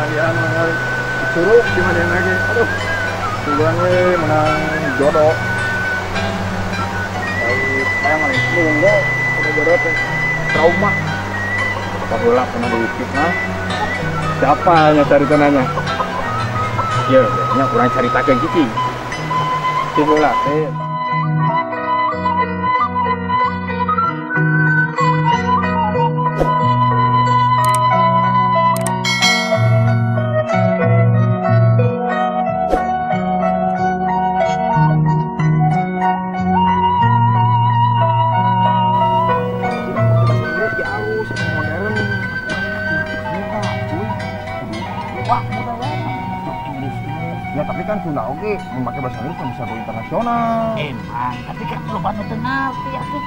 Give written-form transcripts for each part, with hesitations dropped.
Mandian menang curug di mandian lagi. Aduh. Sugan we menang jodoh. Saya malah nunggu udah jodoh teh. Trauma. Apa heula pernah difitnah? Siapa nya caritananya? Ya, nya kurang caritakeun cicing. Ti heula teh. Ya tapi kan Sunda oke, memakai bahasa Inggris kan bisa go internasional. Emang, tapi kan lo bantu tenang sih atuh.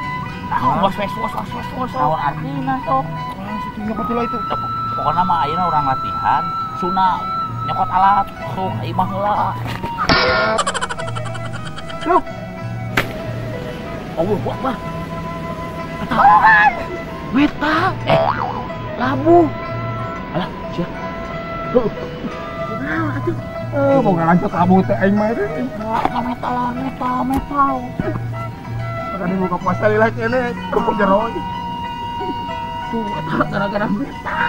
Nah, was was was was was. Naon artina sok? Situnya betul itu. Pokoknya mah ayeuna urang latihan Sunda nyokot alat sok imah heula. Loh. Allah Akbar. Ketahuan. Meta. Labu. Alah, sia. Loh. Kunaon atuh? Mau ngalanjut labu teh aing mah teh. Metal, metal, metal. Makanya buka puasa lila kene, kerupuk jero. Tuh, gara-gara metal.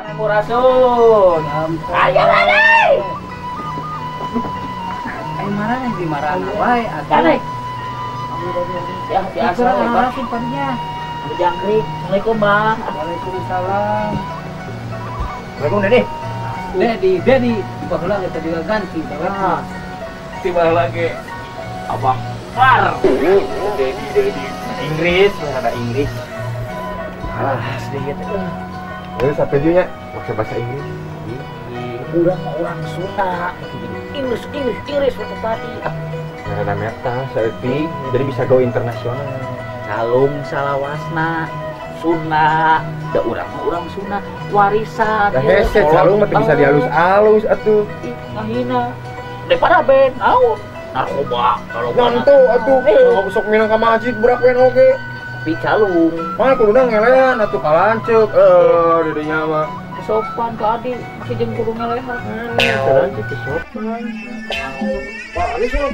Sampurasun. Ayo mana? Marah di marana wae atuh. Ya biasa we Bang. Simpannya. Jangkrik. Assalamualaikum Bang. Waalaikumsalam. Assalamualaikum Dedi. Dedi, Dedi baheula kita juga ganti baheula. Tiba lagi Abang Far. Dedi, Dedi. Inggris, ada Inggris. Alah, sedikit. Eh, sampai nya pakai bahasa Inggris. Urang mah urang Sunda. Inggris, Inggris, Inggris waktu tadi. Ada metal, selfie, jadi bisa go internasional. Calung salawasna, Sunda, da urang mah urang Sunda, warisan. Dah hese calung mah bisa dialus-alus atuh. Ih, ngahina. Daripada ben, naon? Narkoba kalau ngantu atuh, sok minang ka masjid burak ben oge. Tapi calung. Mah kuduna ngelehan atuh kalanceuk. Didinya mah. Sopan ke adik, masih jeung kudu ngelehan. Kalanceuk sopan. Pak, ali sok.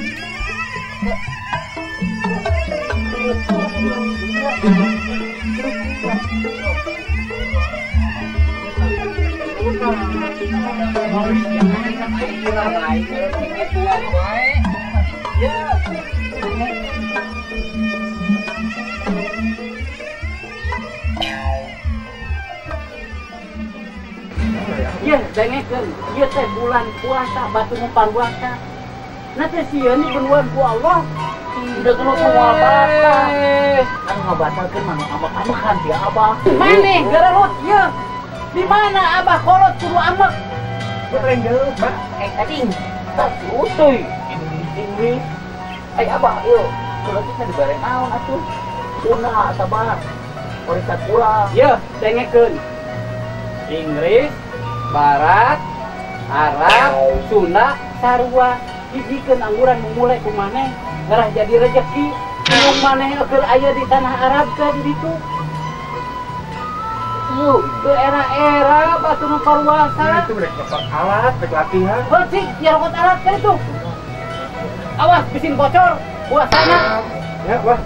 Ya, dengekeun, ieu teh bulan puasa, batu ngumpar puasa. Nah teh sieun dibeluan ku Allah. Udah kena semua batal. Kan ngabatalkeun mah ambek-ambekan ti abah. Maneh garalot ieu. Di mana abah kolot kudu ambek? Lain geuleuh, Pak. Tading. Tas utuy. Inggris. Ai abah ieu, kolotna dibere naon atuh? Sunda sabar. Warisan urang. Yeuh, dengekeun. Inggris, Barat, Arab, Sunda, sarua hijikeun angguran memulai ku maneh ngarah jadi rejeki nu maneh keur aya di tanah Arab ka di ditu. Yeuh, ke era-era batu nu paruasa. Itu rek nyokot alat, rek latihan. Heuh cik, nyokot alat ka itu. Awas mesin bocor puasana. Ya, wah.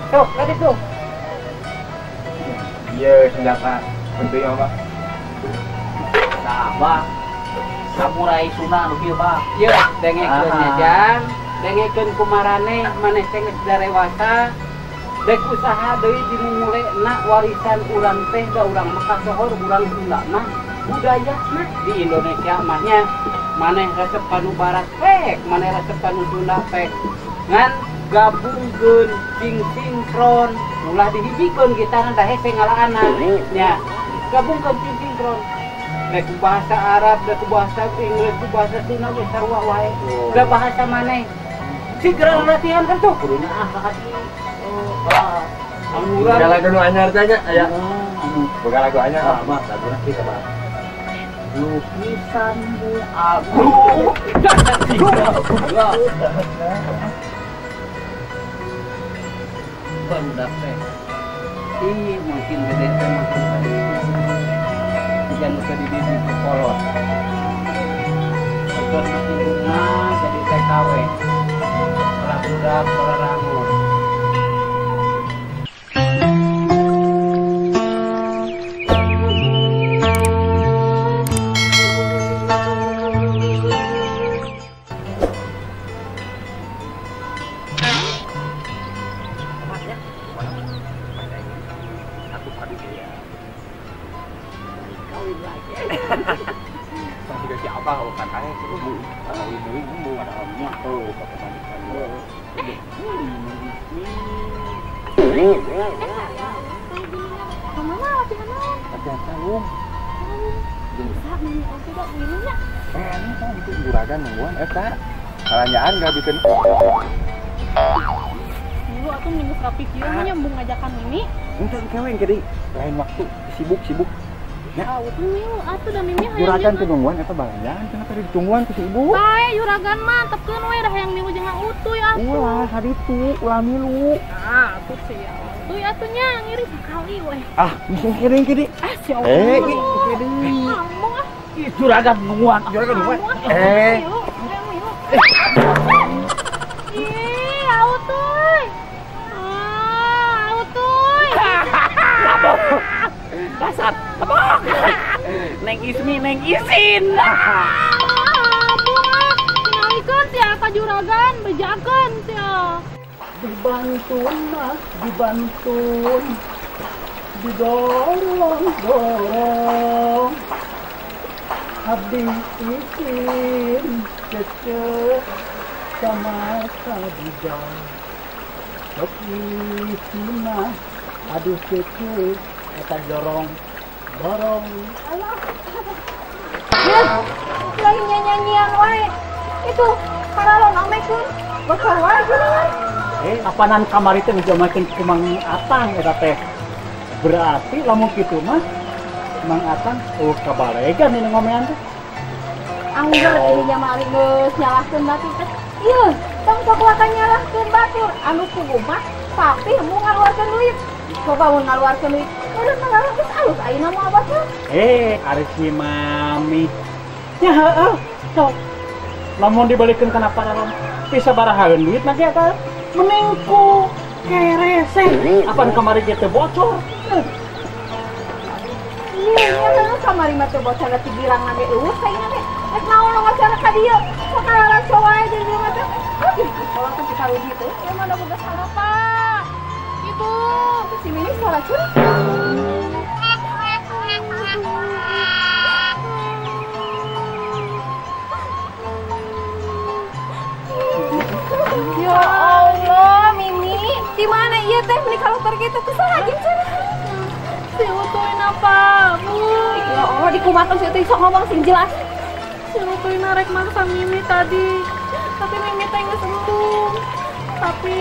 Tuh, tadi tuh. Iya, senjata penting apa? Nah, Bang. Samurai Sunda nu kieu, Bang. Ieu dengekeun nya, Jang. Dengekeun kumarane maneh teh geus darewasa. Dek usaha deui dimumulena warisan urang teh da urang mah kasohor urang Sunda mah budaya mah di Indonesia mah nya. Maneh resep kanu barat pek, maneh resep kanu Sunda pek. Ngan gabungkeun sing sinkron ulah dihijikeun kita da hese ngalaana nya gabungkeun sing sinkron rek bahasa Arab rek bahasa Inggris ku bahasa Sunda geus sarua wae da bahasa maneh sigeura latihan kan tuh kudunya ah ka adi. Anu lagu nu anyar teh nya aya. Boga lagu anyar mah laguna kieu sabaraha. Lukisanmu aku. Barudak teh. Ih, makin gede teh makin tadi. Jika nu tadi di kolot. Keur makin bunga jadi TKW. Kalah budak kalah rangun. Kemana latihan naon? Latihan calung. Bisa mimi oge da minumnya. Ini kan itu juragan nungguan eta. Kalanjaan enggak bikin. Dulu atuh minggu rapi kieu mah nyambung ngajakan mimi. Henteu kewe jadi lain waktu sibuk-sibuk. Ya, atuh milu atuh da mimi hayang. Juragan teh nungguan eta balanjaan kenapa ditungguan ku si ibu? Bae juragan mah tepkeun we dah hayang milu jeung utuy atuh. Ulah haditu, ulah milu. Ah, atuh sih ya. Tuh atuh nya ngiri sakali we. Ah, mesti kiri kiri. Ah, si Allah. Kiri. Ngomong ah. Ih, juragan nungguan. Juragan nungguan. Ih, autuy. Ah, autuy. Dasar. Tebak. Neng Ismi, Neng Isin. Ah, bunga. Tingalikeun sia ka juragan, bejakeun sia. Dibantun mah, dibantun, didorong dorong, abdi isin kece sama sabujang, sok isinah, aduh kece, eta dorong dorong. Alah, ya, lain nyanyian wae, itu paralon amekeun, bocor wae geuningan. Apanan kamari teh ngejamakeun ku Mang Atang eta teh. Berarti lamun kitu mah Mang Atang oh kabalegan ini ngomean teh. Angger dirinya mah geus nyalahkeun batur teh. Ieu, tong sok waka nyalahkeun batur anu kugu mah papi embung ngaluarkeun duit. Coba mun ngaluarkeun duit, meureun mah geus alus ayeuna mah abah teh. Ari si Mami. Nya heueuh, sok. Lamun dibalikeun kana paralon bisa barahaeun duit mah ge eta. Mending ku kerese apaan kamari ge teu bocor. Iya, nya kamari mah teu bocor da tigirang ge eueuh saingna teh. Rek naon ngacara ka dieu? Sok kalaran wae jeung dieu mah teh. Aduh, tolong teh dikarudi teh. Ieu mah da boga salah, Pak. Ibu, si Mimi salah curik. Ya Allah, Mimi, di mana ieu teh meuni karakter kitu kusaha jeung cenah? Si Utuy apa, Bu? Ya Allah, dikumakeun si Utuy sok ngomong sing jelas. Si Utuy narek maksa Mimi tadi. Tapi Mimi teh geus embung. Tapi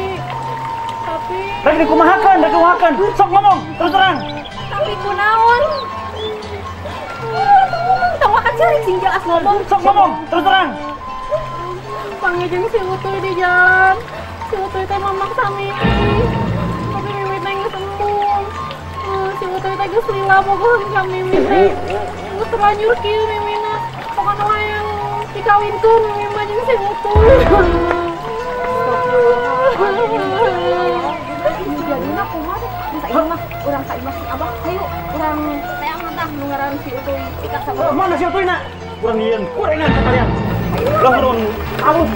rek dikumahakeun, rek dikumahakeun. Sok ngomong terus terang. Tapi kunaon? Tong makan cari sing jelas ngomong. Sok ngomong terus terang. Panggil si Utuy di jalan. Si Utuy teh memaksa Mimi. Tapi Mimi teh geus embung. Si Utuy teh geus lila bogohan ka Mimi teh. Geus terlanjur kieu Mimina. Pokona hayang dikawinkeun Mimi mah jeung si Utuy. Jadina kumaha teh? Geus ieu mah urang ka imah si Abah. Hayu urang teangan tah nu ngaran si Utuy pikat sabaraha. Mana si Utuy na? Urang nyieun gorengan sakalian. Lah urang alus.